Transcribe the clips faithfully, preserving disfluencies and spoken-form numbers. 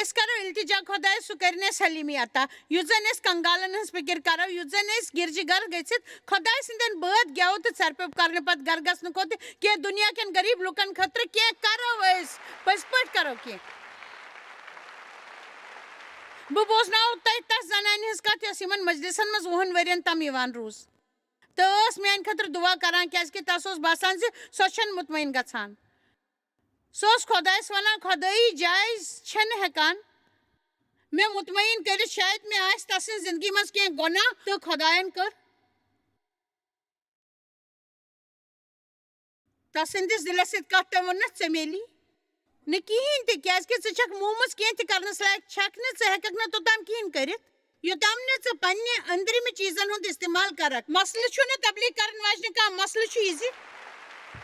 أسۍ کرو التجا خۄدایَس، سُہ کَرِ نہٕ اَسہِ حلیٖمی عطا۔ یُتھ زَن أسۍ کنگالَن ہٕنٛز فِکِر کرو، یُتھ زَن أسۍ گِرجہِ گَر گٔژھِتھ خۄداے سٕنٛدٮ۪ن بٲتھ گٮ۪وو تہٕ ژَرِ پوٚپ کرنہٕ پتہٕ گَرٕ گژھنہٕ کھۄتہٕ کینٛہہ دُنیا کٮ۪ن غریٖب لُکَن خٲطرٕ کینٛہہ کرو أسۍ۔ پٔزۍ پٲٹھۍ کرو کینٛہہ۔ بہٕ بوزناوو تۄہہِ تَس زنانہِ ہٕنٛز کَتھ، یۄس یِمَن مجلسَن منٛز وُہَن ؤرِین تام یِوان روٗز۔ تہٕ ٲس میٛانہِ خٲطرٕ دُعا کران، کیٛازِکہِ تَس اوس باسان زِ سۄ چھَنہٕ مطمعین گژھان۔ سُہ اوس خۄدایَس وَنان، "خۄدٲیی، جایز چھَنہٕ ہٮ۪کان مےٚ مطمعین کٔرِتھ، شاید مےٚ آسہِ تَس سٕنٛز زِندگی منٛز کینٛہہ گۄناہ تہٕ خۄدایَن کٔر تَس سٕنٛدِس دِلَس سۭتۍ کَتھ تہٕ ووٚننَس، 'ژےٚ میلی نہٕ کِہیٖنۍ تہِ، کیٛازِکہِ ژٕ چھَکھ موٗمٕژ کینٛہہ تہِ کَرنَس لایق چھَکھ نہٕ، ژٕ ہٮ۪کَکھ نہٕ توٚتام کِہیٖنۍ کٔرِتھ، یوٚتام نہٕ ژٕ پنٛنہِ أنٛدرِمہِ چیٖزَن ہُنٛد استعمال کَرَکھ۔ مسلہٕ چھُنہٕ تبلیغ کَرَن واجنہِ کانٛہہ، مسلہٕ چھُ یہِ زِ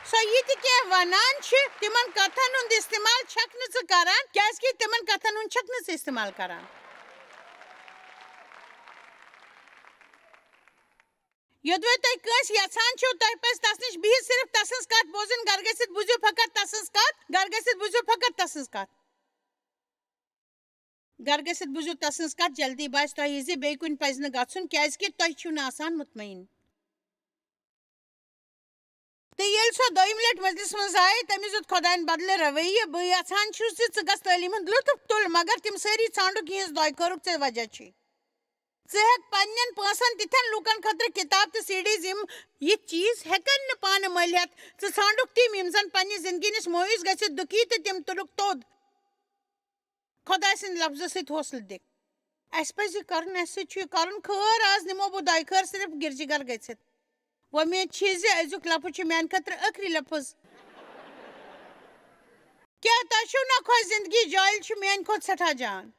سۄ یہِ تہِ کینٛہہ وَنان چھِ، تِمَن کَتھَن ہُنٛد استعمال چھَکھ نہٕ ژٕ کَران، کیٛازِکہِ تِمَن کَتھَن ہُنٛد چھَکھ نہٕ ژٕ استعمال کَران۔ یوٚدوَے تُہۍ کٲنٛسہِ یَژھان چھِو، تۄہہِ پَزِ تَس نِش بِہِتھ صرف تَسٕنٛز کَتھ بوزٕنۍ، گَرٕ گٔژھِتھ بوٗزِو فقط تَسٕنٛز کَتھ، گَرٕ گٔژھِتھ بوٗزِو فقط تَسٕنٛز کَتھ۔ گَرٕ گٔژھِتھ بوٗزِو تَسٕنٛز کَتھ، جلدی باسہِ تۄہہِ زِ بیٚیہِ کُنہِ پَزِ نہٕ گژھُن، کیٛازِکہِ تۄہہِ چھِو نہٕ آسان مطمعین۔ تہٕ ییٚلہِ سۄ دوٚیِمہِ لَٹہِ مجلِسہِ منٛز آیہِ، تٔمِس دیُت خۄدایَن بدلہٕ رویہ۔ بہٕ یَژھان چھُس زِ ژٕ گژھ تعلیٖم ہُنٛد لطف تُل، مگر تِم سٲری ژھانٛڈُکھ یِہٕنٛز دۄے خٲرُکھ ژےٚ وجہ چھُے۔ ژٕ ہیٚکھ پننٮ۪ن پونٛسن دِتھ لوٗکن خٲطرٕ کِتاب تہٕ CDs، یِم یِتھۍ چیٖز ہیٚکن نہٕ پانہٕ مٔلۍ ہٮ۪تھ۔ ژٕ ژھانٛڈُکھ تِم، یِم زن پننہِ زندگی نِش مایوس گٔژھِتھ دُکھی تہٕ تِم تُلُکھ توٚد۔ خۄداے سٕنٛدِ لفظہٕ سۭتۍ حوصلہٕ دِ۔ اَسہِ پَزِ یہِ کَرُن، اَسہِ سۭتۍ چھُ یہِ کَرُن۔ خٲر، آز نِمو بہٕ دۄیہِ خٲر صرف گِرجہِ گَر گٔژھِتھ۔ وۄمید چھِ زِ أزیُک لفظ چھُ میٛانہِ خٲطرٕ ٲخری لفظ۔ کیٛاہ تۄہہِ چھُو نا خۄش زندگی؟ جٲلۍ چھِ میٛانہِ کھۄتہٕ سٮ۪ٹھاہ جان۔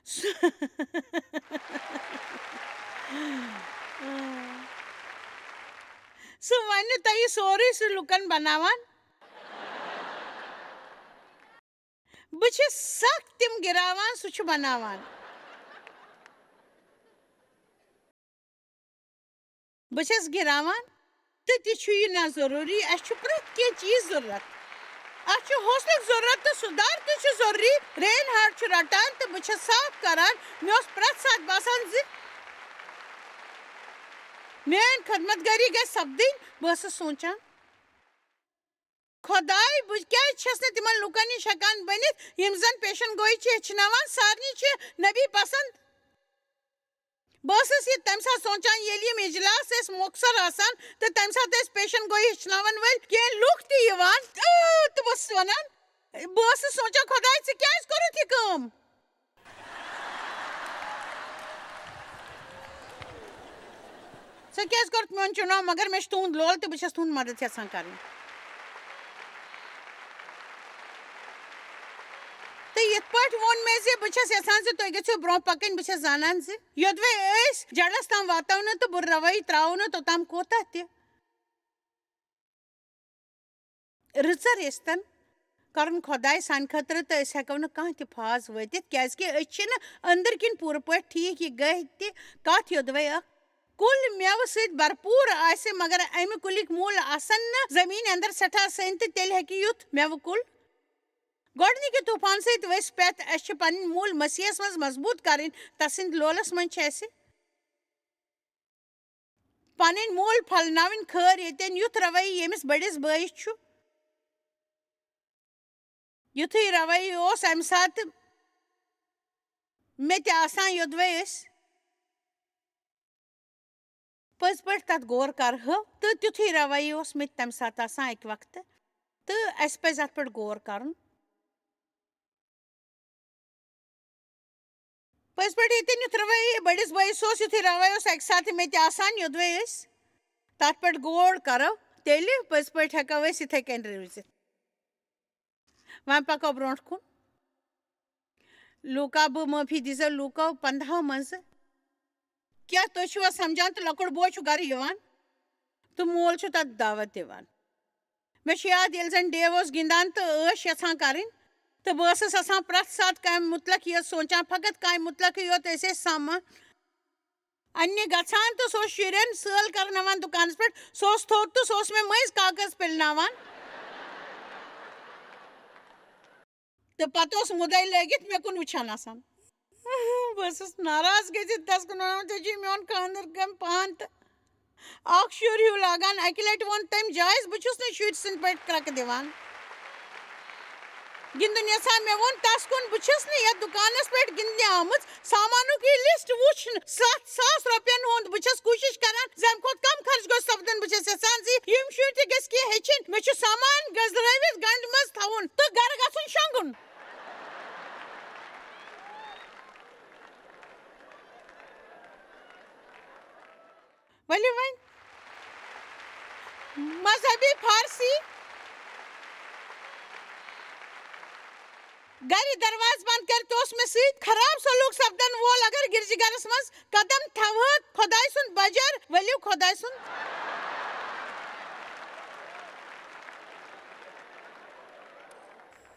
سُہ، سُہ وَنہِ تۄہہِ سورُے سُہ لُکَن بَناوان۔ بہٕ چھَس سَکھ تِم گِراوان، سُہ چھُ بَناوان۔ بہٕ چھَس گِراوان، تہٕ تہِ چھُ یہِ نہ ضروٗری۔ اَسہِ چھُ پرٛٮ۪تھ کینٛہہ چیٖز ضروٗرت۔ اَسہِ چھُ حوصلُک ضروٗرت تہٕ سُدھار تہِ چھُ ضروٗری۔ رین ہارٹ چھُ رَٹان تہٕ بہٕ چھَس صاف کران۔ مےٚ اوس پرٛٮ۪تھ ساتہٕ باسان زِ میٛٲنۍ خدمت گٲری گژھِ سپدٕنۍ۔ بہٕ ٲسٕس سونٛچان، خۄداے، بہٕ کیٛازِ چھَس نہٕ تِمن لوٗکن نِش ہٮ۪کان بٔنِتھ، یِم زَن پیشن گویی چھِ ہیٚچھناوان؟ سارنٕے چھِ نبی پسنٛد۔ بہٕ ٲسٕس یہِ تَمہِ ساتہٕ سونٛچان، ییٚلہِ یِم اجلاس ٲسۍ مۄخصر آسان تہٕ تَمہِ ساتہٕ ٲسۍ پیشن گویی ہیٚچھناوَن وٲلۍ کینٛہہ لوٗکھ تہِ یِوان، تہٕ، تہٕ بہٕ ٲسٕس وَنان، بہٕ ٲسٕس سونٛچان، خۄداے، ژےٚ کیٛازِ کوٚرُتھ یہِ کٲم؟ ژےٚ کیٛازِ کوٚرُتھ میون چُناو؟ مگر مےٚ چھُ تُہُنٛد لول تہٕ بہٕ چھَس تُہُنٛد مدد یَژھان کَرٕنۍ۔ تہٕ یِتھ پٲٹھۍ ووٚن مےٚ زِ بہٕ چھَس یَژھان زِ تُہۍ گٔژھِو برٛونٛہہ پَکٕنۍ۔ بہٕ چھَس زانان زِ یوٚدوَے أسۍ جَڑَس تام واتو نہٕ تہٕ بُرٕ روٲیی ترٛاوو نہٕ، توٚتام کوتاہ تہِ رٕژر ٲسۍتن، کرُن خۄداے سانہِ خٲطرٕ، تہٕ أسۍ ہٮ۪کو نہٕ کانٛہہ تہِ فاز وٲتِتھ، کیازِ کہِ أسۍ چھِنہٕ أنٛدٕرۍ کِنۍ پوٗرٕ پٲٹھۍ ٹھیٖک۔ یہِ گٔے تہِ کتھ، یوٚدوَے اکھ کُل مٮ۪وٕ سۭتۍ بھرپوٗر آسہِ، مگر امہِ کُلِکۍ موٗل آسن نہٕ زٔمیٖن اندر سٮ۪ٹھاہ سٔنۍ، تہٕ تیٚلہِ ہیٚکہِ یُتھ مٮ۪وٕ کُل گۄڈٕنِکہِ طوفان سۭتۍ ؤسۍ پٮ۪تھ۔ اَسہِ چھِ پنٕنۍ موٗل مسیحس منٛز مضبوٗط کرٕنۍ، تسٕنٛدِ لولس منٛز چھِ اَسہِ پنٕنۍ موٗل پھۄلناوٕنۍ۔ خٲر، ییٚتٮ۪ن یُتھ رویہِ ییٚمِس بٔڑِس بٲیِس چھُ، یُتھُے رویہِ اوس اَمہِ ساتہٕ مےٚ تہِ آسان، یوٚدوَے أسۍ پٔزۍ پٲٹھۍ تَتھ غور کرہو، تہٕ تیُتھُے رویہِ اوس مےٚ تہِ تَمہِ ساتہٕ آسان اَکہِ وقتہٕ، تہٕ اَسہِ پَزِ اَتھ پٮ۪ٹھ غور کرُن۔ پٔزۍ پٲٹھۍ ییٚتٮ۪ن یُتھ رویہِ بٔڑِس بٲیِس اوس، یُتھُے رویہِ اوس اَکہِ ساتہٕ مےٚ تہِ آسان، یوٚدوَے أسۍ تَتھ پٮ۪ٹھ غور کرو، تیٚلہِ پٔزۍ پٲٹھۍ ہٮ۪کو أسۍ یِتھَے کٔنۍ روٗزِتھ۔ وۄنۍ پَکو برٛونٛٹھ کُن۔ لوٗکا، بہٕ معٲفی دیٖزیو، لوٗکا پنٛداہو منٛزٕ۔ کیٛاہ تُہۍ چھِوا سَمجھان تہٕ لۄکُٹ بوے چھُ گَرٕ یِوان تہٕ مول چھُ تَتھ دعوت دِوان؟ مےٚ چھُ یاد، ییٚلہِ زَن ڈیو اوس گِنٛدان تہٕ ٲش یَژھان کَرٕنۍ، تہٕ بہٕ ٲسٕس آسان پرٛٮ۪تھ ساتہٕ کامہِ مُتلق یہِ سونٛچان، فقط کامہِ مُتلقٕے یوت ٲسۍ أسۍ سَمان۔ اَننہِ گژھان تہٕ سُہ اوس شُرٮ۪ن سٲل کرناوان دُکانَس پٮ۪ٹھ۔ سُہ اوس تھوٚد تہٕ سُہ اوس مےٚ مٔنٛزۍ کاغذ پِلناوان۔ تہٕ پتہٕ اوس مُدے لٲگِتھ مےٚ کُن وٕچھان آسان۔ بہٕ ٲسٕس ناراض گٔژھِتھ تَس کُن وَنان، "ژےٚ چھُے میون خانٛدر کَم پَہَن تہٕ اکھ شُر ہیوٗ لاگان۔" اَکہِ لَٹہِ ووٚن تٔمۍ، "جایز، بہٕ چھُس نہٕ شُرۍ سٕنٛدۍ پٲٹھۍ کرٛٮ۪کہٕ دِوان گِنٛدُن یَژھان۔" مےٚ ووٚن تَس کُن، "بہٕ چھَس نہٕ یَتھ دُکانَس پٮ۪ٹھ گِنٛدنہِ آمٕژ، سامانُک یہِ لِسٹ وٕچھ نہٕ، ستھ ساس رۄپیَن ہُنٛد۔ بہٕ چھَس کوٗشِش کران زِ اَمہِ کھۄتہٕ کَم خرٕچ گوٚژھ سَپدُن۔ بہٕ چھَس یَژھان زِ یِم شُرۍ تہِ گٔژھۍ کینٛہہ ہیٚچھِنۍ۔ مےٚ چھُ سامان گٔنٛزرٲوِتھ گنٛڈِ منٛز تھاوُن تہٕ گَرٕ گژھُن شۄنٛگُن۔" ؤلِو وۄنۍ۔ مذہبی فارسی۔ گرِ دروازٕ بنٛد کٔرِتھ اوس مےٚ سۭتۍ خراب سلوٗک سپدن وول اگر گرجہِ گرس منٛز قدم تھاوہا خۄداے سُنٛد بجر، ؤلِو خۄداے سُنٛد۔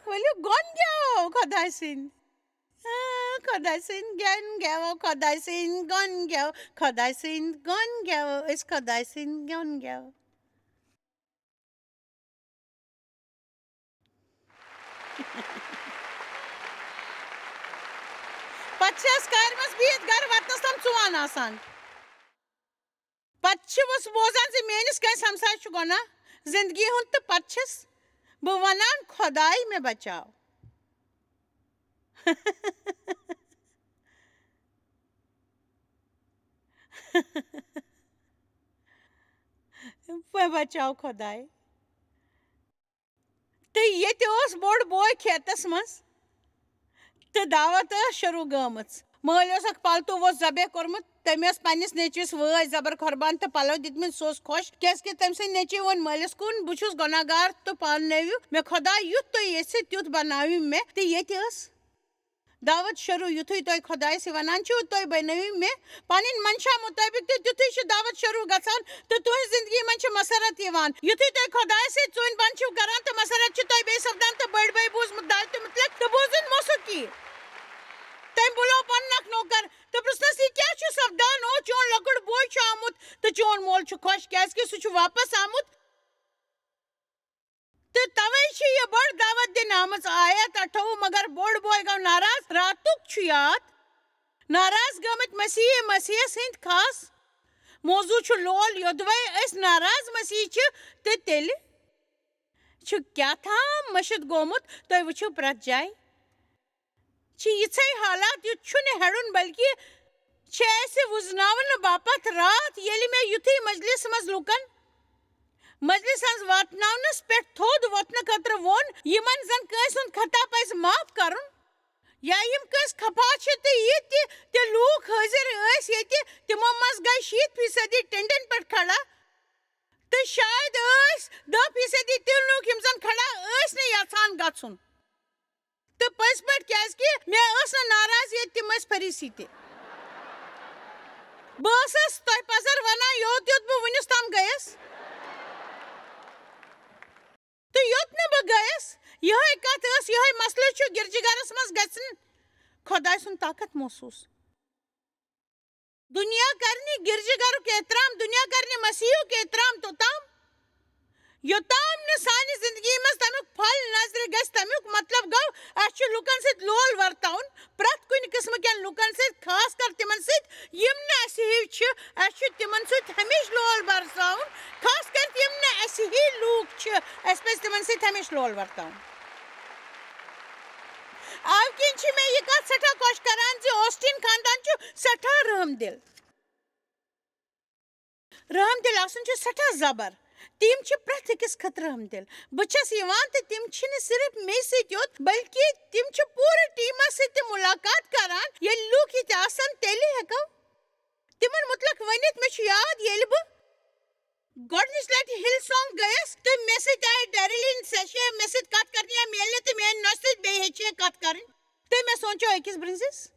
ؤلِو گۄن گٮ۪وو خۄداے سٕنٛدۍ۔ آ، خۄداے سٕنٛدۍ گٮ۪ن گٮ۪وو، خۄداے سٕنٛدۍ گۄن گٮ۪وو، خۄداے سٕنٛدۍ گۄن گٮ۪وو، أسۍ خۄداے سٕنٛدۍ گۄن گٮ۪وو۔ پتہٕ چھِ أسۍ کارِ منٛز بِہِتھ گرٕ واتنس تام ژُوان آسان۔ پتہٕ چھِ أسۍ بوزان زِ میٲنِس کٲنٛسہِ ہمسایہِ چھُ گۄناہ زندگی ہُنٛد، تہٕ پتہٕ چھِس بہٕ ونان، "خۄداے مےٚ بچاو۔" مےٚ بچاو خۄداے۔ تہٕ ییٚتہِ اوس بوٚڑ بوے کھیتس منٛز تہٕ دعوت ٲس شروٗع گٔمٕژ۔ مٲلۍ اوس اکھ پالتو وۄژھ ذبح کوٚرمُت۔ تٔمۍ ٲس پننِس نیٚچوِس وٲج زبر قۄربان تہٕ پلو دِتمٕتۍ۔ سُہ اوس خۄش، کیازِ کہِ تٔمۍ سٕنٛدۍ نیٚچوۍ ووٚن مٲلِس کُن، "بہٕ چھُس گۄناہ گار تہٕ پانہٕ نٲوِو مےٚ خۄداے، یُتھ تُہۍ یژھِو تیُتھ بنٲوِو مےٚ۔" تہٕ ییٚتہِ ٲس دعوت شروٗع۔ یُتھُے تُہۍ خۄدایَس یہِ وَنان چھِو، "تُہۍ بَنٲیِو مےٚ پَنٕنۍ منشا مُطٲبِق"، تہٕ تیُتھُے چھِ دعوت شروٗع گژھان تہٕ تُہٕنٛزِ زِندگی منٛز چھِ مسرت یِوان۔ یُتھُے تُہۍ خۄدایَس سۭتۍ ژوٗنٛٹھۍ بَن چھِو کَران تہٕ مسرت چھِ تۄہہِ بیٚیہِ سَپدان، تہٕ بٔڑۍ بٲے بوٗزمُت دعوتِ مُتعلِق تہٕ بوٗزُن موسیقی۔ تٔمۍ بُلوو پَنُن اَکھ نوکر تہٕ پرٛژھنَس، "یہِ کیٛاہ چھُ سَپدان؟ او، چون لۄکُٹ بوے چھُ آمُت تہٕ چون مول چھُ خۄش، کیٛازِکہِ سُہ چھُ واپَس آمُت۔" تہٕ توے چھِ یہِ بٔڑ دعوت دِنہٕ آمٕژ۔ آیت اَٹھووُہ، مگر بوٚڑ بوے گوٚو ناراض۔ راتُک چھُ یاد۔ ناراض گٔمٕتۍ مسیحی، مسیحس ہٕنٛدۍ خاص موضوع چھُ لول۔ یوٚدوے أسۍ ناراض مسیحی چھِ، تہٕ تیٚلہِ چھُ کیٛاہ تام مٔشِتھ گوٚمُت۔ تُہۍ وٕچھِو پرٛٮ۪تھ جایہِ۔ چھِ یِژھے حالات، یُتھ چھُنہٕ ہٮ۪ڈُن، بلکہِ چھِ اَسہِ وُزناونہٕ باپتھ راتھ، ییٚلہِ مےٚ یُتھُے مجلس منٛز لوٗکن مجلس ہٕنٛز واتناونس پٮ۪ٹھ تھوٚد وۄتھنہٕ خٲطرٕ ووٚن، یِمن زن کٲنٛسہِ ہُنٛد خطا پزِ معاف کرُن، یا یِم کٲنٛسہِ خفا چھِ، تہٕ یہِ تہِ تہِ لوٗکھ حٲضِر ٲسۍ ییٚتہِ، تِمو منٛز گٔے شیٖتھ فیٖصدی ٹٮ۪نٛڈٮ۪ن پٮ۪ٹھ کھڑا، تہٕ شاید ٲسۍ دَہ فیٖصدی تِم لوٗکھ، یِم زن کھڑا ٲسۍ نہٕ یژھان گژھُن۔ تہٕ پٔزۍ پٲٹھۍ، کیازِ کہِ مےٚ ٲس نہٕ ناراض ییٚتہِ تِم ٲسۍ فریٖسی تہِ۔ بہٕ ٲسٕس تۄہہِ پزر ونان، یوٚت یوٚت بہٕ وُنِس تام گٔیَس۔ تہٕ یوٚت نہٕ بہٕ گٔیَس، یِہوٚے کتھ ٲس، یِہوٚے مسلہٕ چھُ گرجہٕ گرس منٛز گژھِ نہٕ خۄداے سُنٛد طاقت محسوٗس۔ دُنیا کرِ نہٕ گرجہٕ گرُک احترام، دُنیا کرِ نہٕ مسیحیُک احترام توٚتام، یوٚتام نہٕ سانہِ زندگی منٛز تمیُک پھل نظرِ گژھِ۔ تمیُک مطلب گوٚو، اَسہِ چھُ لُکن سۭتۍ لول ورتاوُن، پرٛٮ۪تھ کُنہِ قٕسمہٕ کٮ۪ن لُکن سۭتۍ، خاص کر تِمن سۭتۍ، یِم نہٕ اَسہِ ہِوۍ چھِ۔ اَسہِ چھُ تِمن سۭتۍ ہمیشہِ لول ورتاوُن، خاص کر یِم نہٕ اَسہِ ہِوۍ لوٗکھ چھِ، اَسہِ پَزِ تِمن سۭتۍ ہمیشہِ لول ورتاوُن۔ اَوٕ کِنۍ چھِ مےٚ یہِ کَتھ سٮ۪ٹھاہ خۄش کران زِ اوسٹین خاندان چھُ سٮ۪ٹھاہ رحم دِل۔ رحم دِل آسُن چھُ سٮ۪ٹھاہ زبر۔ تِم چھِ پرٛٮ۪تھ أکِس خٲطرٕ رحم دِل۔ بہٕ چھَس یِوان تہٕ تِم چھِنہٕ صرف مے سۭتۍ یوت، بلکہِ تِم چھِ پوٗرٕ ٹیٖمَس سۭتۍ تہِ مُلاقات کران۔ ییٚلہِ لوٗکھ ییٚتہِ آسَن، تیٚلہِ ہٮ۪کو تِمَن مُتعلِق ؤنِتھ۔ مےٚ چھُ یاد، ییٚلہِ بہٕ گۄڈٕنِچ لَٹہِ ہِل سانگ گٔیَس تہٕ مےٚ سۭتۍ آیہِ ڈیریلین سیشے، مےٚ سۭتۍ کَتھ کرنہِ یا میلنہِ، تہٕ میٛانہِ نۄشہِ سۭتۍ بیٚیہِ ہیٚچھے کَتھ کَرٕنۍ۔ تہٕ مےٚ سونٛچو أکِس برٛنٛزِس۔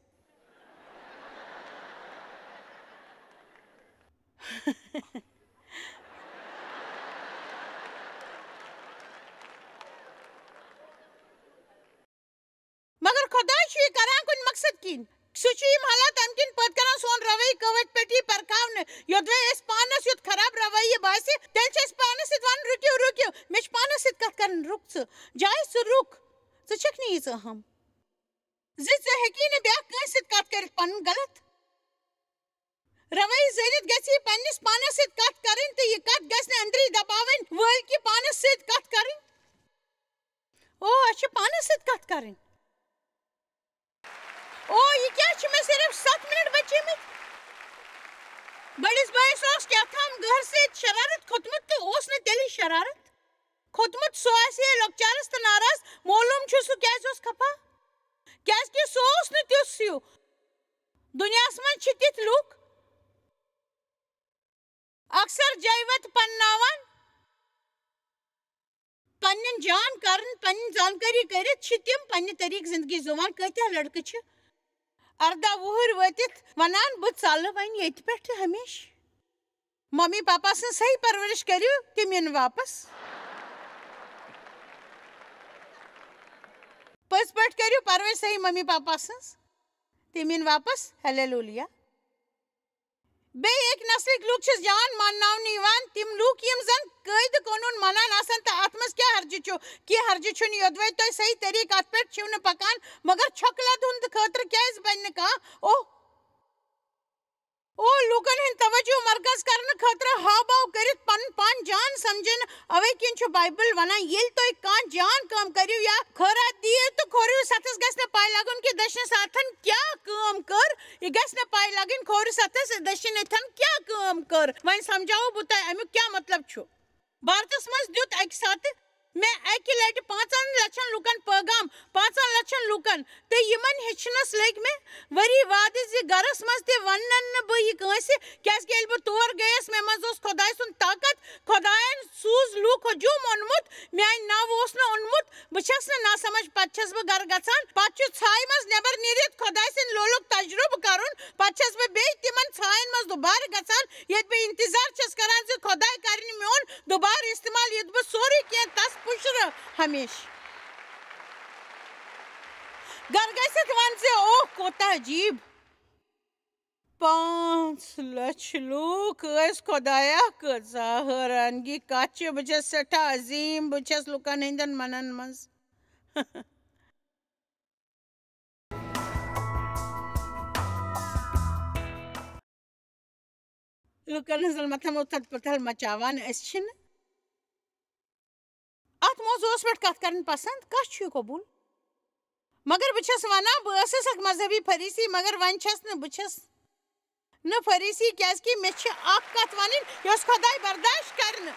مگر خۄداے چھُ یہِ کران کُنہِ مقصد کِنۍ۔ سُہ چھُ یِم حالات اَمہِ کِنۍ پٲدٕ کران، سون رویہِ قٲوتۍ پٮ۪ٹھ یی پرکھاونہٕ۔ یوٚدوَے اَسہِ پانَس یُتھ خراب رویہِ باسہِ، تیٚلہِ چھُ اَسہِ پانَس سۭتۍ وَنُن، "رُکِو، رُکِو، مےٚ چھُ پانَس سۭتۍ کَتھ کَرٕنۍ، رُک ژٕ، جایہِ ژٕ رُک، ژٕ چھَکھ نہٕ ییٖژ اہم زِ ژٕ ہیٚکی نہٕ بیٛاکھ کٲنٛسہِ سۭتۍ کتھ کٔرِتھ پنُن غلط رویہِ زٲنِتھ گژھِ یہِ پننِس پانس سۭتۍ کتھ کرٕنۍ تہٕ یہِ کتھ گژھِ نہٕ أنٛدری دباوٕنۍ وٲلۍ کہِ پانس سۭتۍ کتھ کرٕنۍ۔ او، اَسہِ چھِ پانس سۭتۍ کتھ کرٕنۍ۔ او، یہِ کیٛاہ چھِ مےٚ صرف ستھ منٹ بچیمٕتۍ؟ بٔڑِس بٲیِس اوس کیٛاہ تام گٔہر سۭتۍ شرارت کھوٚتمُت تہٕ اوس نہٕ تیٚلی شرارت کھوٚتمُت۔ سُہ آسہِ ہے لۄکچارس تہٕ ناراض، معلوم چھُ سُہ کیٛازِ اوس خفا، کیٛازِ کہِ سُہ اوس نہٕ تیُتھ ہیوٗ۔ دُنیاہس منٛز چھِ تِتھۍ لوٗکھ اکثر جیوت پنناوان پننٮ۪ن جان کرن، پننہِ زانکٲری کٔرِتھ چھِ تِم پننہِ طریقہٕ زندگی زُوان۔ کۭتیاہ لڑکہٕ چھِ ارداہ وُہٕرۍ وٲتِتھ ونان، "بہٕ ژلہٕ وۄنۍ ییٚتہِ پٮ۪ٹھٕ ہمیشہٕ۔ ممی پاپا سٕنٛز صحیح پرورش کٔرِو، تِم یِن واپس۔" پٔزۍ پٲٹھۍ کٔرِو پرورش صحیح ممی پاپا سٕنٛز، تِم یِن واپس۔ ہلیلویا۔ بیٚیہِ اَکہِ نسلٕکۍ لوٗکھ چھِ جان مانناونہٕ یِوان، تِم لوٗکھ یِم زَن قٲیدٕ قونوٗن مانان آسَن، تہٕ اَتھ منٛز کیٛاہ حرجہِ چھُ؟ کینٛہہ حرجہِ چھُنہٕ، یوٚدوَے تۄہہِ صحیح طریٖقہٕ اَتھ پٮ۪ٹھ چھِو نہٕ پَکان، مگر چھۄکہٕ لَد ہُنٛد خٲطرٕ کیٛازِ بَنہِ نہٕ کانٛہہ؟ اوہ! او، لوٗکَن ہُنٛد توجہ مرکز کرنہٕ خٲطرٕ ہاو باو کٔرِتھ پَنُن پان جان سمجھن۔ اوے کِنۍ چھُ بائبل ونان، ییٚلہِ تُہۍ کانٛہہ جان کٲم کٔرِو یا خٲرات دِیِو، تہٕ کھوورِس اَتھس گژھِ نہٕ پَے لَگُن کہِ دٔچھنِس اَتھن کیٛاہ کٲم کٔر۔ یہِ گژھِ نہٕ پَے لَگٕنۍ کھوورِس اَتھس دٔچھِنۍ اَتھن کیٛاہ کٲم کٔر۔ وۄنۍ سمجھاوو بہٕ تۄہہِ اَمیُک کیٛاہ مطلب چھُ۔ بھارتس منٛز دیُت اَکہِ ساتہٕ مےٚ اَکہِ لٹہِ پانٛژن لچھن لوٗکن پٲغام، پانٛژن لچھن لوٗکن، تہٕ یِمن ہیٚچھنس لٔگۍ مےٚ ؤری وادٕ زِ گرس منٛز تہِ وننہٕ نہٕ بہٕ یہِ کٲنٛسہِ، کیازِ کہِ ییٚلہِ بہٕ تور گٔیس، مےٚ منٛز اوس خۄداے سُنٛد طاقت۔ خۄداین سوٗز لوٗکھ ہجوم اوٚنمُت، میانہِ ناوٕ اوس نہٕ اوٚنمُت۔ بہٕ چھَس نہٕ ناسمجھ، پتہٕ چھَس بہٕ گرٕ گژھان، پتہٕ چھُ ژھایہِ منٛز نٮ۪بر نیٖرِتھ خۄداے سٕنٛدِ لولُک تجرُبہٕ کرُن، پتہٕ چھَس بہٕ بیٚیہِ تِمن ژھاین منٛز دُبارٕ گژھان، ییٚتہِ بہٕ انتظار چھَس کران زِ خۄداے کرِ نہٕ میون دُبارٕ استعمال، یُتھ بہٕ سورُے کینٛہہ تس پُشرٕ ہمیشہٕ۔ گرٕ گٔژھِتھ وَن زِ، اوہ، کوتاہ عجیب۔ پانٛژھ لچھ لوٗکھ ٲسۍ، خۄدایا، کۭژاہ حٲرانگی کتھ چھِ۔ بہٕ چھَس سٮ۪ٹھاہ عظیٖم، بہٕ چھَس لُکن ہٕنٛدٮ۪ن منن منٛز۔ لُکن ہٕنٛز متھن اُتھل پُتھل مچاوان۔ أسۍ چھِنہٕ اتھ موضوعس پٮ۪ٹھ کتھ کرٕنۍ پسند۔ کس چھُ یہِ قبول؟ مگر بہٕ چھَس ونان، بہٕ ٲسٕس اکھ مذہبی فریٖسی، مگر وۄنۍ چھَس نہٕ، بہٕ چھَس نہٕ فریٖسی، کیازِ کہِ مےٚ چھِ اکھ کتھ ونٕنۍ، یۄس خۄداے برداش کرِ نہٕ۔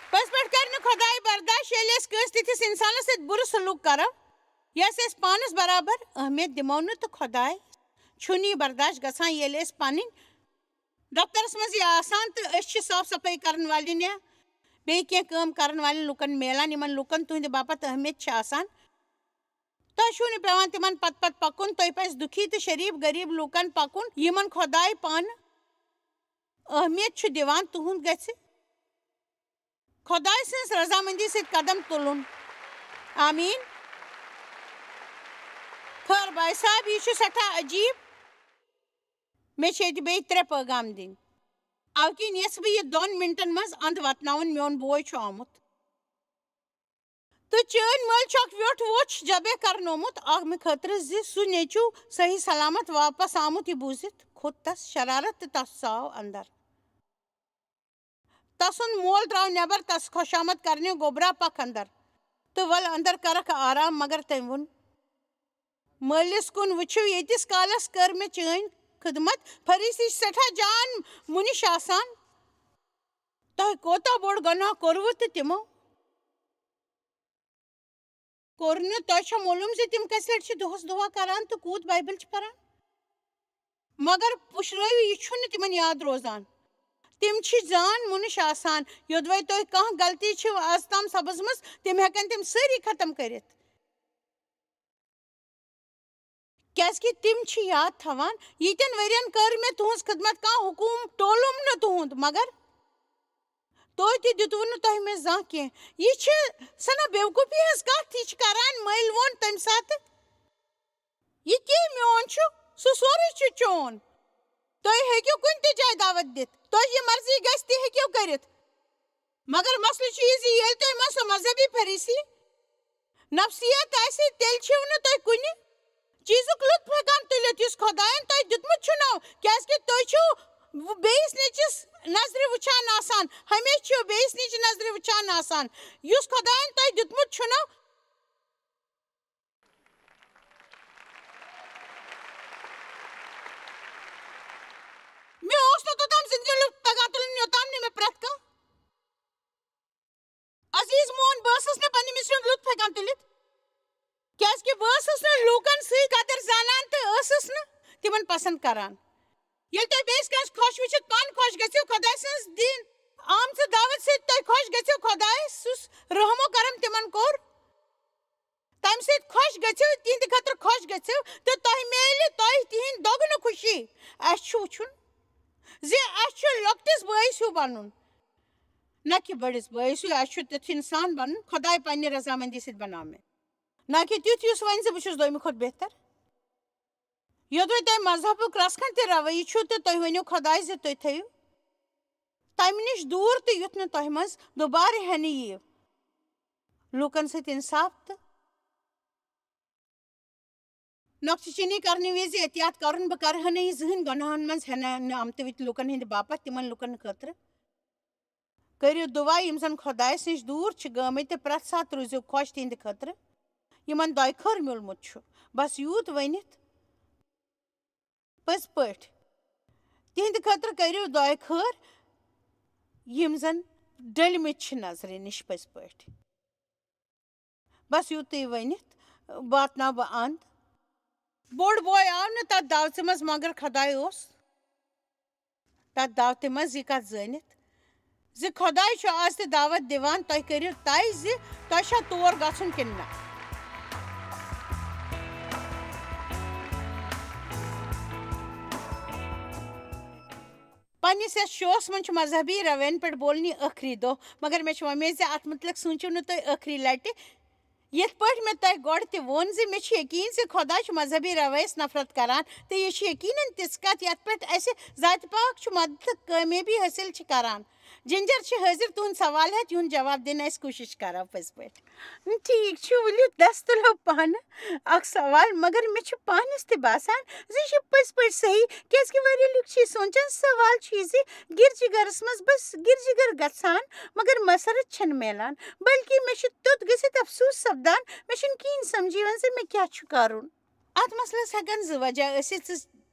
پٔزۍ پٲٹھۍ کرِ نہٕ خۄداے برداش، ییٚلہِ أسۍ کٲنٛسہِ تِتھِس انسانس سۭتۍ بُرٕ سلوک کرو، یۄس أسۍ پانس برابر اہمیت دِمو نہٕ، تہٕ خۄداے چھُنہٕ یہِ برداش گژھان، ییٚلہِ أسۍ پنٕنۍ دفترس منٛز یہِ آسان تہٕ أسۍ چھِ صاف صفٲیی کرن والٮ۪ن یا بیٚیہِ کینٛہہ کٲم کرن والٮ۪ن لُکن میلان، یِمن لُکن تُہنٛدِ باپتھ اہمیت چھِ آسان۔ تۄہہِ چھُو نہٕ پٮ۪وان تِمن پتہٕ پتہٕ پکُن، تۄہہِ پزِ دُکھی تہٕ شریف غریب لُکن پکُن، یِمن خۄداے پانہٕ اہمیت چھُ دِوان۔ تُہُنٛد گژھِ خۄداے سٕنٛز رضامندی سۭتۍ قدم تُلُن۔ آمیٖن۔ خٲر بھاے صاحب، یہِ چھُ سٮ۪ٹھاہ عجیٖب۔ مےٚ چھِ ییٚتہِ بیٚیہِ ترٛےٚ پٲغام دِنۍ۔ اَوٕ کِنۍ یَژھٕ بہٕ یہِ دۄن مِنٹَن منٛز اَنٛد واتناوُن، میون بوے چھُ آمُت۔ تہٕ چٲنۍ مٲلۍ چھُ اکھ ویوٚٹھ ووٚچھ جبے کرنومُت اَمہِ خٲطرٕ زِ سُہ نیٚچوٗ صحیح سلامت واپس آمُت، یہِ بوٗزِتھ کھوٚت تس شرارت تہٕ تس ژاو اندر۔ تسُنٛد مول درٛاو نٮ۪بر تس خۄشامد کرنہِ، گوٚبرا پکھ اندر تہٕ ول اندر کرکھ آرام، مگر تٔمۍ ووٚن، مٲلِس کُن وٕچھِو، ییٖتِس کالس کٔر مےٚ چٲنۍ خدمت۔ فریٖسی چھِ سٮ۪ٹھاہ جان مُنِش آسان۔ تۄہہِ کوتاہ بوٚڑ گۄناہ کوٚروٕ تہٕ تِمو کوٚر نہٕ۔ تۄہہِ چھا معلوم زِ تِم کٔژِ لٹہِ چھِ دۄہس دُعا کران تہٕ کوٗت بایبل چھِ پران؟ مگر پُشرٲیِو، یہِ چھُنہٕ تِمن یاد روزان۔ تِم چھِ جان مُنِش آسان۔ یوٚدوَے تۄہہِ کانٛہہ غلطی چھِو از تام سپٕزمٕژ، تِم ہٮ۪کن تِم سٲری ختم کٔرِتھ۔ کیازِ کہِ تِم چھِ یاد تھاوان، ییٖتٮ۪ن ؤرین کٔر مےٚ تُہنٛز خدمت، کانٛہہ حکوٗم ٹولُم نہٕ تُہُنٛد، مگر تُہۍ تہِ دِتوٕ نہٕ تۄہہِ مےٚ زانٛہہ کینٛہہ۔ یہِ چھِ سنا بیوقوٗفی ہٕنٛز کتھ، یہِ چھِ کران مٔلۍ ووٚن تمہِ ساتہٕ، یہِ کینٛہہ میون چھُ، سُہ سورُے چھُ چون۔ تُہۍ ہیٚکِو کُنہِ تہِ جایہِ دعوت دِتھ، تۄہہِ یہِ مرضی گژھِ تہِ ہیٚکِو کٔرِتھ۔ مگر مسلہٕ چھُ یہِ زِ ییٚلہِ تۄہہِ منٛز سُہ مذہبی فریٖسی نفسیت آسہِ، تیٚلہِ چھِو نہٕ تُہۍ کُنہِ چیٖزُک لطف ہٮ۪کان تُلِتھ، یُس خۄدایَن تۄہہِ دیُتمُت چھُنو، کیٛازِکہِ تُہۍ چھِو بیٚیِس نیٚچِس نظرِ وٕچھان آسان، ہمیشہِ چھِو بیٚیِس نیٚچِس نظرِ وٕچھان آسان۔ یُس خۄدایَن تۄہہِ دیُتمُت چھُنو، مےٚ اوس نہٕ توٚتام زِندگی لُطف تَگان تُلُن، یوٚتام نہٕ مےٚ پرٛٮ۪تھ کانٛہہ عزیز مون، بہٕ ٲسٕس نہٕ پننہِ مِژرِ ہُنٛد لطف ہٮ۪کان تُلِتھ، کیٛازِکہِ بہٕ ٲسٕس نہٕ لوٗکن سۭتۍ قدر زانان تہٕ ٲسٕس نہٕ تِمن پسنٛد کران۔ ییٚلہِ تُہۍ بیٚیِس کٲنٛسہِ خۄش وٕچھِتھ پانہٕ خۄش گٔژھِو، خۄداے سٕنٛز دِن آمژٕ دعوت سۭتۍ تُہۍ خۄش گٔژھِو، خۄداے سُس رحم و کرم تِمن کوٚر، تَمہِ سۭتۍ خۄش گٔژھِو، تِہنٛدِ خٲطرٕ خۄش گٔژھِو، تہٕ تۄہہِ میلہِ تۄہہِ تِہنٛدِ دۄگنہٕ خوشی۔ اَسہِ چھُ وٕچھُن زِ اَسہِ چھُ لۄکٹِس بٲیِس ہیوٗ بنُن، نہ کہِ بٔڑِس بٲیِس ہیوٗ۔ اَسہِ چھُ تیُتھ اِنسان بنُن، خۄداے پننہِ رضامندی سۭتۍ بناو مےٚ، نہ کہِ تیُتھ یُس وَنہِ زِ بہٕ چھُس دوٚیمہِ کھۄتہٕ بہتر۔ یوٚدوَے تۄہہِ مذہبُک رژھ کھنٛڈ تہِ رویہِ چھُ، تہٕ تُہۍ ؤنِو خۄداے زِ تُہۍ تھٲیِو تَمہِ نِش دوٗر، تہٕ یُتھ نہٕ تۄہہِ منٛز دُبارٕ ہٮ۪نہٕ یِیہِ۔ لوٗکن سۭتۍ اِنصاف تہٕ نۄقطہٕ چینی کرنہٕ وِزِ احتیاط کرُن۔ بہٕ کرٕ ہا نہٕ یہِ زٕہٕنۍ گۄناہن منٛز ہٮ۪نہٕ آمتہٕ وِتہِ لوٗکن ہٕنٛدِ باپتھ، تِمن لوٗکن خٲطرٕ۔ کٔرِو دُعا یِم زن خۄدایہِ نِش دوٗر چھِ گٲمٕتۍ، تہٕ پرٛٮ۪تھ ساتہٕ روٗزِو خۄش تِہنٛدِ خٲطرٕ، یِمن دۄیہِ خٲر میوٗلمُت چھُ۔ بس یوٗت ؤنِتھ، پٔزۍ پٲٹھۍ، تِہنٛدِ خٲطرٕ کٔرِو دۄیہِ خٲر، یِم زن ڈٔلمٕتۍ چھِ نظرِ نِش پٔزۍ پٲٹھۍ۔ بس یوٗتُے ؤنِتھ واتناو بہٕ اند۔ بوٚڑ بوے آو نہٕ تتھ دعوتہِ منٛز، مگر خۄداے اوس تتھ دعوتہِ منٛز یہِ کتھ زٲنِتھ زِ خۄداے چھُ آز تہِ دعوت دِوان، تۄہہِ کٔرِو طے زِ تۄہہِ چھا تور گژھُن کِنہٕ نہ۔ پننِس یتھ شوس منٛز چھُ مذہبی روین پٮ۪ٹھ بولنی ٲخری دۄہ، مگر مےٚ چھِ وۄمید زِ اتھ مُتعلق سوٗنچِو نہٕ تُہۍ ٲخری لٹہِ۔ یِتھ پٲٹھۍ مےٚ تۄہہِ گۄڈٕ تہِ ووٚن زِ مےٚ چھُ یقیٖن زِ خۄداے چھُ مذہبی رویس نفرت کران، تہٕ یہِ چھُ یقیناً تِژھ کتھ یتھ پٮ۪ٹھ اسہِ ذاتِ پاک چھُ مدد تہٕ کامیٲبی حٲصِل چھِ کران۔ جِنجر چھِ حٲضِر تُہُنٛد سوال ہٮ۪تھ، یِہُنٛد جواب دِنہٕ أسۍ کوٗشِش کرو پٔزۍ پٲٹھۍ۔ ٹھیٖک چھُ، ؤلِو دَس تُلو پانہٕ اکھ سوال، مگر مےٚ چھُ پانَس تہِ باسان زِ یہِ چھُ پٔزۍ پٲٹھۍ صحیح، کیٛازِکہِ واریاہ لُکھ چھِ یہِ سونٛچان، سوال چھُ یہِ زِ گِرجہِ گَرَس منٛز بس گِرجہِ گَر گژھان، مگر مسرت چھَنہٕ میلان، بلکہِ مےٚ چھُ توٚت گٔژھِتھ افسوٗس سپدان، مےٚ چھُنہٕ کِہیٖنۍ سمجھ یِوان زِ مےٚ کیٛاہ چھُ کَرُن۔ اَتھ مسلس ہٮ۪کن زٕ وجہ ٲسِتھ۔ ژٕ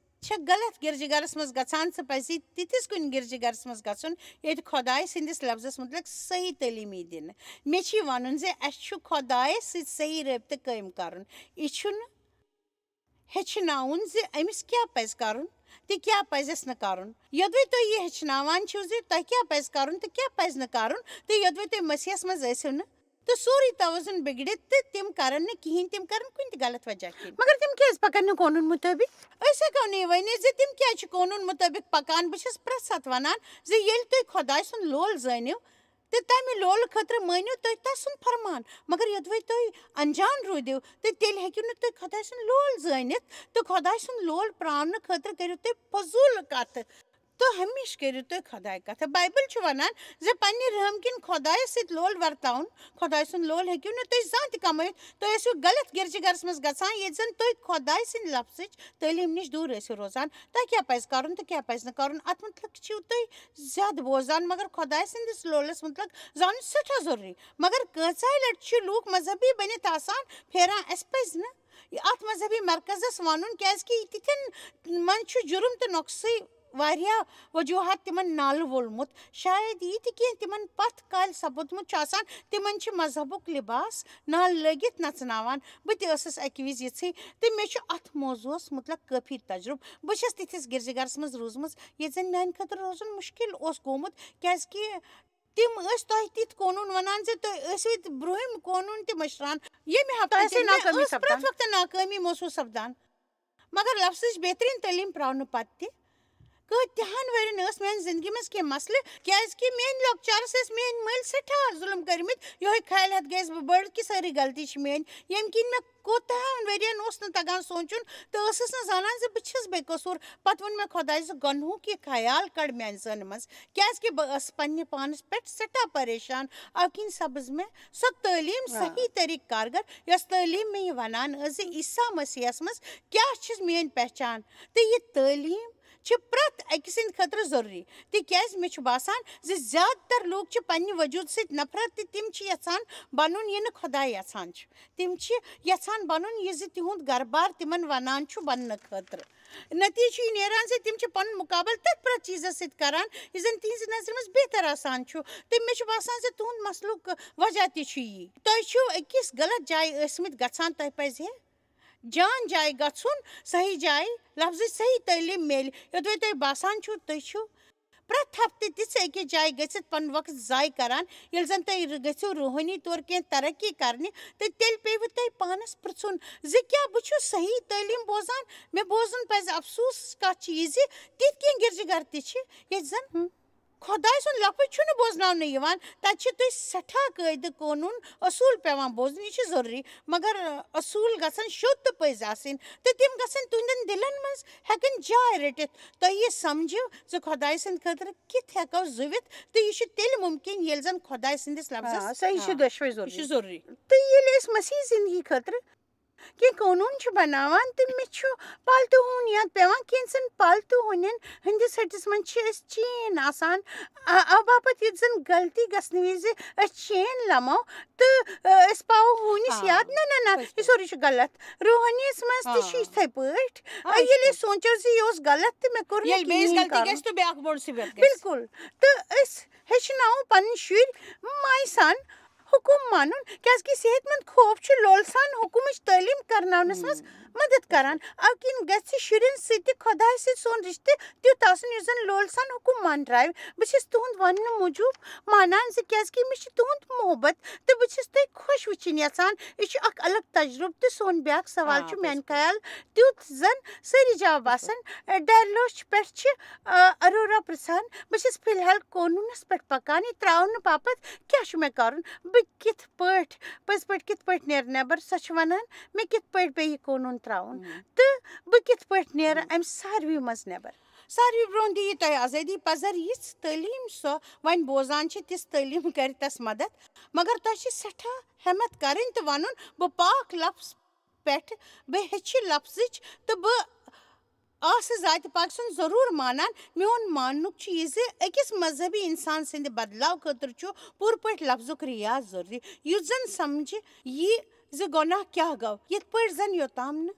چھَکھ غلط گِرجہِ گَرَس منٛز گژھان، ژٕ پَزی تِتھِس کُنہِ گِرجہِ گَرَس منٛز گژھُن، ییٚتہِ خۄداے سٕنٛدِس لفظَس مُتعلِق صحیح تعلیٖم یی دِنہٕ۔ مےٚ چھِ یہِ وَنُن زِ اَسہِ چھُ خۄدایَس سۭتۍ صحیح رٲبطہٕ قٲیِم کَرُن۔ یہِ چھُنہٕ ہیٚچھناوُن زِ أمِس کیٛاہ پَزِ کَرُن تہٕ کیٛاہ پَزٮ۪س نہٕ کَرُن۔ یوٚدوَے تُہۍ یہِ ہیٚچھناوان چھِو زِ تۄہہِ کیٛاہ پَزِ کَرُن تہٕ کیٛاہ پَزِ نہٕ کَرُن، تہٕ یوٚدوَے تُہۍ مسیحَس منٛز ٲسِو نہٕ، تہٕ سورُے توازن بِگڑِ تہٕ تِم کَرَن نہٕ کِہیٖنۍ، تِم کَرَن کُنہِ تہِ غلط وجہ کِنۍ۔ مگر تِم کیٛازِ پَکَن نہٕ قونوٗن مُطٲبِق؟ أسۍ ہٮ۪کو نہٕ یہِ ؤنِتھ زِ تِم کیٛازِ چھِ قونوٗن مُطٲبِق پَکان۔ بہٕ چھَس پرٛٮ۪تھ ساتہٕ وَنان زِ ییٚلہِ تُہۍ خۄداے سُنٛد لول زٲنِو تہٕ تَمہِ لولہٕ خٲطرٕ مٲنِو تُہۍ تَسُنٛد فرمان، مگر یوٚدوَے تُہۍ اَنجان روٗدِو تہٕ تیٚلہِ ہیٚکِو نہٕ تُہۍ خۄداے سُنٛد لول زٲنِتھ، تہٕ خۄداے سُنٛد لول پرٛاونہٕ خٲطرٕ کٔرِو تُہۍ فضوٗل کَتھٕ۔ تہٕ ہمیشہِ کٔرِو تُہۍ خۄداے کَتھٕ۔ بایبل چھُ وَنان زِ پننہِ رحم کِنۍ خۄدایَس سۭتۍ لول ورتاوُن۔ خۄداے سُنٛد لول ہیٚکِو نہٕ تُہۍ زانٛہہ تہِ کمٲوِتھ۔ تُہۍ ٲسِو غلط گِرجہِ گَرَس منٛز گژھان، ییٚتہِ زَن تُہۍ خۄداے سٕنٛدِ لفظٕچ تعلیٖم نِش دوٗر ٲسِو روزان۔ تۄہہِ کیٛاہ پَزِ کَرُن تہٕ کیٛاہ پَزِ نہٕ کَرُن، اَتھ مُتعلِق چھِو تُہۍ زیادٕ بوزان، مگر خۄداے سٕنٛدِس لولَس مُتعلِق زانُن سٮ۪ٹھاہ ضروٗری۔ مگر کۭژاہ لَٹہِ چھِ لوٗکھ مذہبی بٔنِتھ آسان پھیران؟ اَسہِ پَزِ نہٕ یہِ اَتھ مذہبی مرکزَس وَنُن، کیٛازِکہِ یہِ تِتھٮ۪ن منٛز چھُ جُرم تہٕ نۄقصٕے واریاہ وجوہات تِمن نالہٕ وولمُت۔ شاید یہِ تہِ کینٛہہ تِمن پتھ کالہِ سپُدمُت چھُ آسان، تِمن چھِ مذہبُک لباس نالہٕ لٲگِتھ نژناوان۔ بہٕ تہِ ٲسٕس اَکہِ وِزِ یِژھٕے، تہٕ مےٚ چھُ اَتھ موضوعس مُتعلق کٲفی تجرُبہٕ۔ بہٕ چھَس تِتھِس گِرجہِ گَرَس منٛز روٗزمٕژ، ییٚتہِ زَن میٛانہِ خٲطرٕ روزُن مُشکِل اوس گوٚمُت، کیٛازِکہِ تِم ٲسۍ تۄہہِ تِتھۍ قونوٗن وَنان زِ تُہۍ ٲسِو ییٚتہِ برٛونٛہِم قونوٗن تہِ مٔشراوان۔ ییٚمہِ ہفتہٕ تۄہہِ تہِ ٲسٕو مےٚ ناکٲمی ٲس سپدان۔ پرٛٮ۪تھ وقتہٕ ناکٲمی محسوٗس سپدان۔ مگر لفظٕچ بہتریٖن تعلیٖم پرٛاونہٕ پتہٕ تہِ کۭتِہَن ؤرِین ٲس میانہِ زندگی منٛز کینٛہہ مسلہٕ، کیازِ کہِ میٲنۍ لۄکچارس ٲسۍ میٲنۍ مٲلۍ سٮ۪ٹھاہ ظُلم کٔرمٕتۍ۔ یِہوٚے خیال ہٮ۪تھ گٔیَس بہٕ بٔڑ کہِ سٲرٕے غلطی چھِ میٲنۍ، ییٚمہِ کِنۍ مےٚ کوٗتاہَن ؤرِین اوس نہٕ تگان سونٛچُن تہٕ ٲسٕس نہٕ زانان زِ بہٕ چھَس بے قصوٗر۔ پتہٕ ووٚن مےٚ خۄدایَس زِ گۄنہُک یہِ خیال کڑ میانہِ ذہنہٕ منٛز، کیازِ کہِ بہٕ ٲسٕس پننہِ پانس پٮ۪ٹھ سٮ۪ٹھاہ پریشان۔ اَوٕ کِنۍ سپٕز مےٚ سۄ تعلیٖم آ۔ صحیح طریٖقہٕ کارگر، یۄس تعلیٖم مےٚ یہِ ونان ٲس زِ عیسیٰ مسیحس منٛز کیٛاہ چھِ میٲنۍ پہچان۔ تہٕ یہِ تعلیٖم چھِ پرٛٮ۪تھ أکۍ سٕنٛدِ خٲطرٕ ضروٗری، تِکیازِ مےٚ چھُ باسان زِ زیادٕ تر لوٗکھ چھِ پننہِ وجوٗد سۭتۍ نفرت تہٕ تِم چھِ یژھان بنُن یہِ نہٕ خۄداے یژھان چھُ۔ تِم چھِ یژھان بنُن یہِ زِ تِہُنٛد گرٕ بار تِمن ونان چھُ بننہٕ خٲطرٕ۔ نتیجہٕ چھُ یہِ نیران زِ تِم چھِ پنُن مُقابلہٕ تتھ پرٛٮ۪تھ چیٖزس سۭتۍ کران یُس زن تِہنٛزِ نظرِ منٛز بہتر آسان چھُ۔ تہٕ مےٚ چھُ باسان زِ تُہُنٛد مسلُک وجہ تہِ چھُ یی۔ تۄہہِ چھِو أکِس غلط جایہِ ٲسمٕتۍ گژھان، تۄہہِ پزِ ہے جان جایہِ گژھُن، صحیح جایہِ لفظٕچ صحیح تعلیٖم میلہِ۔ یوٚدوَے تۄہہِ باسان چھُو، تُہۍ چھِو پرٛٮ۪تھ ہفتہٕ تِژھِ أکِس جایہِ گٔژھِتھ پنُن وقت ضایع کران، ییٚلہِ زن تۄہہِ گٔژھِو روحٲنی طور کینٛہہ ترقی کرنہِ، تہٕ تیٚلہِ پیٚیہِ تۄہہِ پانس پرٛژھُن زِ کیٛاہ بہٕ چھُس صحیح تعلیٖم بوزان؟ مےٚ بوزُن پزِ۔ افسوس کتھ چھِ یہِ زِ تِتھۍ کینٛہہ گرجہٕ گھر تہِ چھِ، ییٚتہِ زن ہم۔ خۄداے سُنٛد لفظ چھُنہٕ بوزناونہٕ یِوان، تتہِ چھِ تُہۍ سٮ۪ٹھاہ قٲعدٕ، قونوٗن، اصوٗل پٮ۪وان بوزٕنۍ، یہِ چھُ ضروٗری، مگر، آ، اصوٗل گژھن شوٚد تہٕ پٔزۍ آسٕنۍ، تہٕ تِم گژھن تُہنٛدٮ۪ن دِلن منٛز ہٮ۪کٕنۍ جاے رٔٹِتھ۔ تۄہہِ یہِ سمجھِو زِ خۄداے سٕنٛدِ خٲطرٕ کِتھ ہٮ۪کو زُوِتھ، تہٕ یہِ چھُ تیٚلہِ مُمکِن، ییٚلہِ زن خۄداے سٕنٛدِس لفظس آ، صحیح چھُ آ، دۄشوے یہِ چھُ ضروٗری۔ ضروٗری۔ تہٕ ییٚلہِ أسۍ مسیح زندگی خٲطرٕ کینٛہہ قونوٗن چھِ بناوان تہٕ مےٚ چھُ پالتو ہوٗن یاد پٮ۪وان۔ کینٛژن پالتو ہوٗنٮ۪ن ہٕنٛدِس ۂٹِس منٛز چھِ أسۍ چین آسان، آ، اَمہِ باپتھ یُتھ زن غلطی گژھنہٕ وِزِ أسۍ چین لمو تہٕ، آ، أسۍ پاوو ہوٗنِس آ، یاد۔ نہ، نہ، نہ، پٔزۍ یہِ پٲٹھۍ۔ سورُے چھُ غلط۔ روحٲنیَس منٛز تہِ چھُ آ۔ یِتھَے پٲٹھۍ۔ آ، آ، یہِ چھُ ییٚلہِ أسۍ پوٚز۔ سونٛچو زِ یہِ اوس غلط تہٕ مےٚ کوٚر نہٕ ییٚلہِ بیٚیِس کِہیٖنۍ غلطی کرُن۔ گژھِ تہٕ بیٛاکھ بوٚڑ سُہ بیٚتھ گژھِ۔ بِلکُل۔ تہٕ أسۍ ہیٚچھناوو پنٕنۍ شُرۍ ماے سان حُکُم مانُن، کیازِ کہِ صحت مند خوف چھُ لول سان حُکمٕچ تعلیٖم کرناونس منٛز ہم۔ مدد کران۔ اَوٕ کِنۍ گژھِ شُرٮ۪ن سۭتۍ تہِ خۄدایہِ سۭتۍ سون رشتہٕ تیُتھ آسُن یُس زن لول سان حُکُم مان تراوِ۔ بہٕ چھَس تُہُنٛد وننہٕ موٗجوٗب مانان زِ کیازِ کہِ مےٚ چھُ تُہُنٛد محبت تہٕ بہٕ چھَس تُہۍ خۄش وٕچھِنۍ یژھان۔ یہِ چھُ اکھ الگ تجربہٕ تہٕ سون بیٛاکھ سوال آ، چھُ میانہِ پٔزۍ پٲٹھۍ۔ خیال تیُتھ زن سٲری جواب آسن۔ ڈیرلوچ پٮ۪ٹھ چھِ، آ، ارورا پرژھان، بہٕ چھَس فی الحال قونوٗنس پٮ۪ٹھ پکان، یہِ تراونہٕ باپتھ کیٛاہ چھُ مےٚ کرُن؟ بہٕ کِتھ پٲٹھۍ، پٔزۍ پٲٹھۍ کِتھ پٲٹھۍ نیرٕ نٮ۪بر؟ سۄ چھِ ونان، مےٚ کِتھ پٲٹھۍ پیٚیہِ یہِ قونوٗن تراوُن؟ ہم۔ تہٕ بہٕ کِتھ پٲٹھۍ نیرٕ ہم۔ امہِ ساروی منٛز نٮ۪بر؟ ساروی برونٛہہ دِیہِ تۄہہِ آزٲدی۔ پزر یِژھ تعلیٖم سۄ وۄنۍ بوزان چھِ، تِژھ تعلیٖم کرِ تس مدد۔ مگر تۄہہِ چھِ سٮ۪ٹھاہ ہٮ۪متھ کرٕنۍ تہٕ ونُن، بہٕ پاک لفظ پٮ۪ٹھ، بہٕ ہیٚچھِ لفظٕچ تہٕ بہٕ آسہٕ ذاتِ پاک سُنٛد ضروٗر مانان۔ میون ماننُک چھُ یہِ زِ أکِس مذہبی اِنسان سٕنٛدِ بدلاو خٲطرٕ چھُ پوٗرٕ پٲٹھۍ لفظُک ریاض ضروٗری، یُتھ زن سمجھِ یی زِ گۄناہ کیٛاہ گوٚو۔ یِتھ پٲٹھۍ زن یوٚتام نہٕ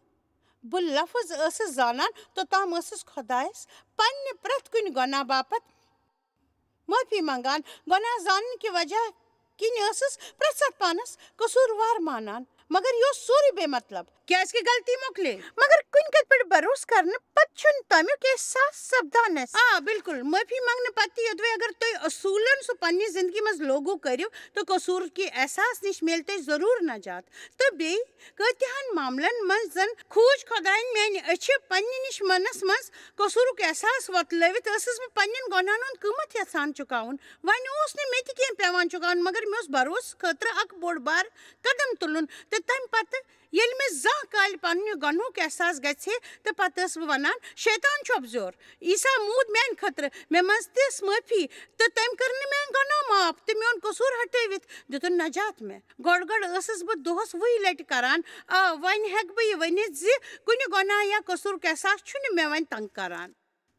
بہٕ لفظ ٲسٕس زانان، توٚتام ٲسٕس خۄدایس پننہِ پرٛٮ۪تھ کُنہِ گۄناہ باپتھ معٲفی منٛگان۔ گۄناہ زاننہٕ کہِ وجہ کِنۍ ٲسٕس پرٛٮ۪تھ ساتہٕ پانس قصوٗروار مانان، مگر یہِ اوس سورُے بے مطلب۔ کیازِ کہِ غلطی مۄکلے۔ مگر کُنہِ کتھِ پٮ۪ٹھ بھروسہٕ کرنہٕ پتہٕ چھُنہٕ تمیُک احساس سپدان اَسہِ۔ آ، بِلکُل۔ معٲفی منٛگنہٕ پتہٕ تہِ یوٚدوَے اگر تُہۍ اصوٗلن سُہ پننہِ زندگی منٛز لوگو کٔرِو، تہٕ قصوٗرُک یہِ احساس نِش میلہِ تۄہہِ ضروٗر نجات۔ تہٕ بیٚیہِ کۭتِہَن معاملن منٛز زن کھوٗژ خۄدایَن میانہِ أچھِ۔ پننہِ نِش منس منٛز قصوٗرُک احساس وۄتلٲوِتھ ٲسٕس بہٕ پننٮ۪ن گۄناہن ہُنٛد قۭمتھ یژھان چُکاوُن۔ وۄنۍ اوس نہٕ مےٚ تہِ کینٛہہ پٮ۪وان چُکاوُن، مگر مےٚ اوس بھروسہٕ خٲطرٕ اکھ بوٚڑ بار قدم تُلُن۔ تہٕ تمہِ پتہٕ ییٚلہِ مےٚ زانٛہہ کالہِ پننہِ گۄنہُک احساس گژھِ ہے، تہٕ پتہٕ ٲسٕس بہٕ ونان، "شیطان چھُ اپزیور، عیسیٰ موٗد میانہِ خٲطرٕ، مےٚ منٛز تِژھ معٲفی، تہٕ تٔمۍ کٔر نہٕ میٲنۍ گۄناہ معاف تہٕ میون قصوٗر ہٹٲوِتھ دِتُن نجات مےٚ۔" گۄڈٕ گۄڈٕ ٲسٕس بہٕ دۄہس وُہہِ لٹہِ کران، "آ، وۄنۍ ہٮ۪کہٕ بہٕ یہِ ؤنِتھ زِ کُنہِ گۄناہ یا قصوٗرُک احساس چھُنہٕ مےٚ وۄنۍ تنگ کران۔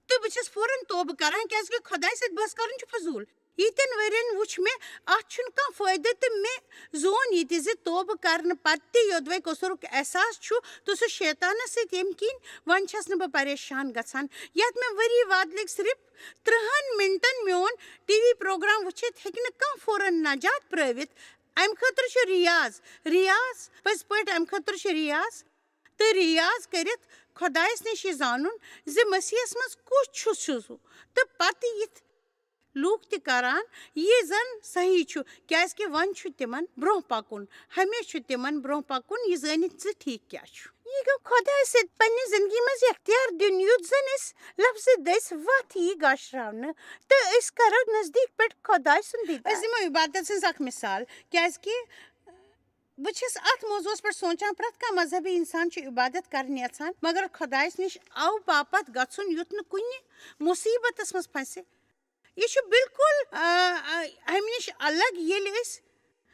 تہٕ بہٕ چھَس فوراً توبہٕ کران، کیازِ کہِ خۄدایہِ سۭتۍ بحث کرُن چھُ فضوٗل۔ ییٖتٮ۪ن ؤرین وُچھ مےٚ، اتھ چھُنہٕ کانٛہہ فٲیدٕ، تہٕ مےٚ زون یہِ تہِ زِ توبہٕ کرنہٕ پتہٕ تہِ یوٚدوَے قصوٗرُک احساس چھُ، تہٕ سُہ شیطانس سۭتۍ، ییٚمہِ کِنۍ وۄنۍ چھَس نہٕ بہٕ پریشان گژھان۔ یتھ مےٚ ؤری واد لٔگۍ صرف ترٕٛہن منٹن میون ٹی وی پروگرام وٕچھِتھ، ہیٚکہِ نہٕ کانٛہہ فوراً نجات پرٲوِتھ۔ امہِ خٲطرٕ چھُ ریاض، ریاض، پٔزۍ پٲٹھۍ امہِ خٲطرٕ چھُ ریاض۔ تہٕ ریاض کٔرِتھ خۄدایس نِش یہِ زانُن زِ مسیحس منٛز کُس چھُ سُہ، تہٕ پتہٕ یِتھ لوٗکھ تہِ کران، یہِ زن صحیح چھُ، کیازِ کہِ وۄنۍ چھُ تِمن برونٛہہ پکُن، ہمیشہِ چھُ تِمن برونٛہہ پکُن، یہِ زٲنِتھ زِ ٹھیٖک کیٛاہ چھُ۔ یہِ گوٚو خۄداے سۭتۍ پننہِ زندگی منٛز اختیار دیُن، یُتھ زن أسۍ لفظِ دٔسۍ وتھ یی گاشراونہٕ تہٕ أسۍ کرو نزدیٖک پٮ۪ٹھ خۄداے سُنٛد دیٖدار۔ أسۍ دِمو عبادت سٕنٛز اکھ مثال، کیازِ کہِ بہٕ چھَس اتھ موضوعس پٮ۪ٹھ سونٛچان، پرٛٮ۪تھ کانٛہہ مذہبی انسان چھُ عبادت کرٕنۍ یژھان، مگر خۄدایس نِش او باپتھ گژھُن، یُتھ نہٕ کُنہِ مُصیبتس منٛز پھسہِ۔ یہِ چھُ بالکل، آ، آ، امہِ نِش الگ، ییٚلہِ أسۍ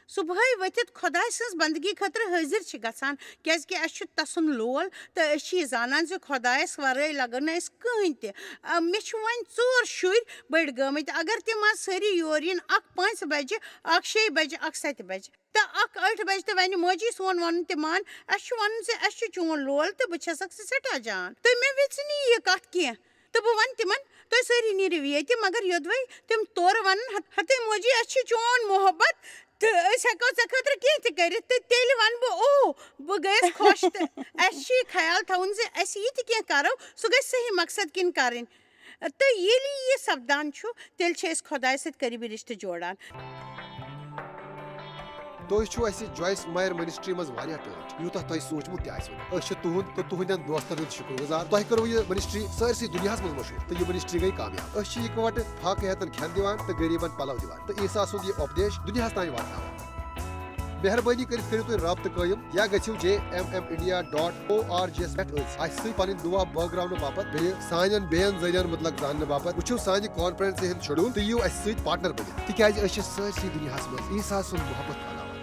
صبحٲے ؤتھِتھ خۄداے سٕنٛز بندگی خٲطرٕ حٲضِر چھِ گژھان، کیازِ کہِ اَسہِ چھُ تسُنٛد لول تہٕ أسۍ چھِ یہِ زانان زِ خۄدایس ورٲے لگو نہٕ أسۍ کٕہٕنۍ تہِ۔ آ، مےٚ چھِ وۄنۍ ژور شُرۍ بٔڑۍ گٲمٕتۍ، اگر تِم آز سٲری یور یِن اکھ پانٛژِ بجہِ، اکھ شیٚیہِ بجہِ، اکھ ستہِ بجہِ، تہٕ اکھ ٲٹھِ بجہِ تہِ ونہِ موجی سون ونُن تہِ مان، اسہِ چھُ ونُن زِ اسہِ چھُ چون لول تہٕ بہٕ چھسکھ ژٕ سٮ۪ٹھاہ جان۔ تہٕ مےٚ ویژھِ نہٕ یہِ کتھ کینٛہہ۔ تہٕ بہٕ ونہٕ تِمن، تُہۍ سٲری نیٖرِو ییٚتہِ، مگر یوٚدوَے تِم تورٕ ونن، ہت-، ہتے موجی، اسہِ چھُ چون محبت تہٕ أسۍ ہٮ۪کو ژےٚ خٲطرٕ کینٛہہ تہِ کٔرِتھ، تہٕ تیٚلہِ ونہٕ بہٕ، او، بہٕ گٔیس خۄش۔ تہٕ اسہِ چھُ یہِ خیال تھاوُن زِ اسہِ یہِ تہِ کینٛہہ کرو، سُہ گژھِ صحیح مقصد کِنۍ کرٕنۍ۔ تہٕ ییٚلہِ یہِ سپدان چھُ، تیٚلہِ چھِ أسۍ خۄدایہِ سۭتۍ قریبی رشتہٕ جوڑان۔ تُہۍ چھِو اَسہِ جویس مایر منسٹری منٛز واریاہ ٹٲٹھۍ، یوٗتاہ تۄہہِ سوٗنٛچمُت تہِ آسِوٕ نہٕ۔ أسۍ چھِ تُہُنٛد تہٕ تُہٕنٛدٮ۪ن دوستن ہٕنٛدۍ شُکر گُزار۔ تۄہہِ کٔروٕ یہِ منسٹری سٲرسٕے دُنیاہَس منٛز مشہوٗر تہٕ یہِ منسٹری گٔے کامیاب۔ أسۍ چھِ یِکہٕ وٹہٕ فاقہٕ ہیتن کھٮ۪ن دِوان تہٕ غریٖبن پلو دِوان تہٕ عیسیٰ سُنٛد یہِ اُپدیش دُنیاہَس تام واتناوان۔ مہربٲنی کٔرِتھ کٔرِو تُہۍ رابطہٕ قٲیِم یا گژھِو J M M India dot O R G یَس پٮ۪ٹھ أتھۍ اَسہِ سۭتۍ پنٕنۍ دُعا بٲگراونہٕ باپتھ، بیٚیہِ سانٮ۪ن بیٚین ذٔریعن مُتعلق زاننہٕ باپتھ۔ وٕچھِو سانہِ کانفرنسہِ ہُنٛد شیڈول تہٕ یِیِو اَسہِ سۭتۍ پارٹنر بٔنِتھ، تِکیازِ أسۍ چھِ سٲرسٕے دُنیاہَس منٛز عیسیٰ سُنٛد محبت پھٔہلاوان۔